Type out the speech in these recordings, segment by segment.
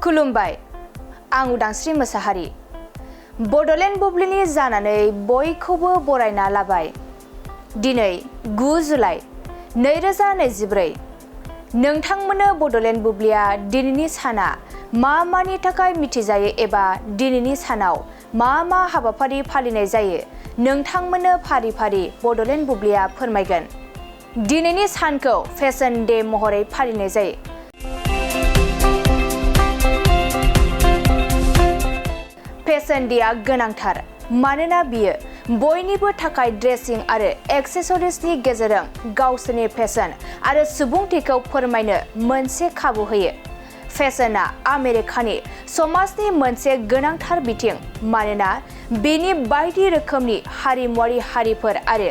खुलुमबाय आं उदांस्रि मोसाहारि बडलेण्ड बुब्लिनि जानानै बयखौबो बरायना लाबाय दिनै 9 जुलाइ 2024 नोंथांमोननो बडलेण्ड बुब्लिया दिनैनि साना मानि थाखाय मिथिजायो एबा दिनैनि सानाव मा हाबाफारि फालिनाय जायो नोंथांमोननो फारि फारि बडलेण्ड बुब्लिया फोरमायगोन। दिनैनि सानखौ फेशन डे महरै फालिनाय जायो। फेशन डेआ गोनांथार मानोना बियो बयनिबो थाखाय ड्रेसिं आरो एक्सेसरिजनि गेजेरजों गावसोरनि फेशन आरो सुबुंथिखौ फोरमायनो मोनसे खाबु होयो। फेशनआ आमेरिकानि समाजनि मोनसे गोनांथार बिथिं मानोना बेनि बायदि रोखोमनि हारिमुआरि हारिफोर आरो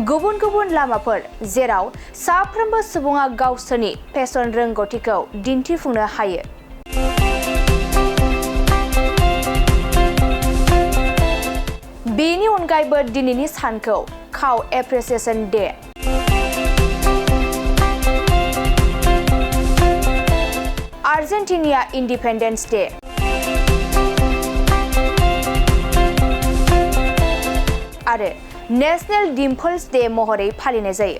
गुबुन गुबुन लामाफोर जेराव साफ्रोमबो सुबुङा गावसोरनि फेशन रोंग'थिखौ दिन्थिफुंनो हायो। बेनि अनगायैबो दिनैनि सानखौ cow appreciation day Argentina independence day आरो नेशनेल डिम्पल्स डे महरै फालिनाय जायो।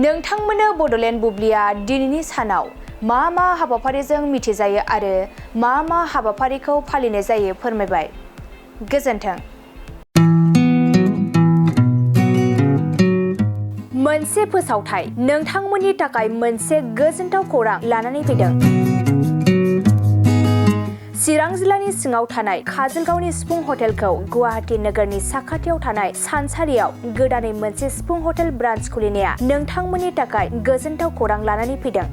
नोंथांमोननो बडलेण्ड बुब्लिया दिनैनि सानाव मा हाबाफारिजों मिथिजायो आरो मा हाबाफारिखौ फालिनाय जायो फोरमायबाय। गोजोन्थों। मोनसे फोसावथाय नोंथांमोननि थाखाय मोनसे गोजोनथाव खौरां लानानै फैदों। चिरां जिल्लानि सिङाव थानाय काजलगावनि सिफुं हटेलखौ गुवाहाटी नोगोरनि साखाथियाव थानाय सानसारियाव गोदानै मोनसे सिफुं हटेल ब्रान्च खुलिनाया नोंथांमोननि थाखाय गोजोनथाव खौरां लानानै फैदों।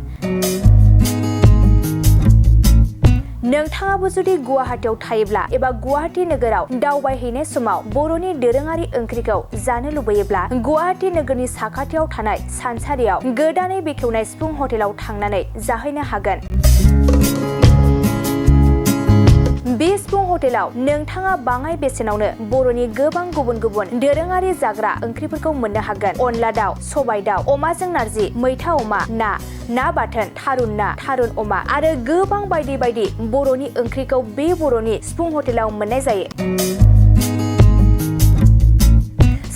नोंथाङाबो जुदि गुवाहाटीयाव थायोब्ला एबा गुवाहाटी नोगोराव दावबायहैनाय समाव बर'नि दोरोङारि ओंख्रिखौ जानो लुबैयोब्ला गुवाहाटी नोगोरनि साखाथियाव थानाय सानसारियाव गोदानै बेखेवनाय सिफुं हटेलाव थांनानै जाहैनो हागोन। बे सिफुं हटेलाव नोंथाङा बाङाय बेसेनावनो बर'नि गोबां गुबुन गुबुन दोरोङारि जाग्रा ओंख्रिफोरखौ मोननो हागोन। अनला दाउ, सबाय दाउ, अमाजों नारजि, मैथा अमा, ना बाथोन, थारुन अमा आरो गोबां बायदि बायदि बर'नि ओंख्रिखौ बे बर'नि सिफुं हटेलाव मोननाय जायो।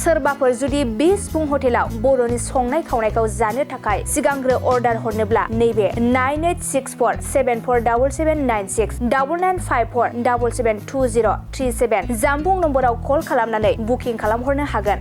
सोरबाफोर जुदि बे सिफुं हटेलाव बर'नि संनाय खावनायखौ जानो थाखाय सिगांग्रो अर्डार हरनोब्ला नैबे 9864747796 9954772037 जामबुं नम्बराव कल खालामनानै बुकिं खालामहरनो हागोन।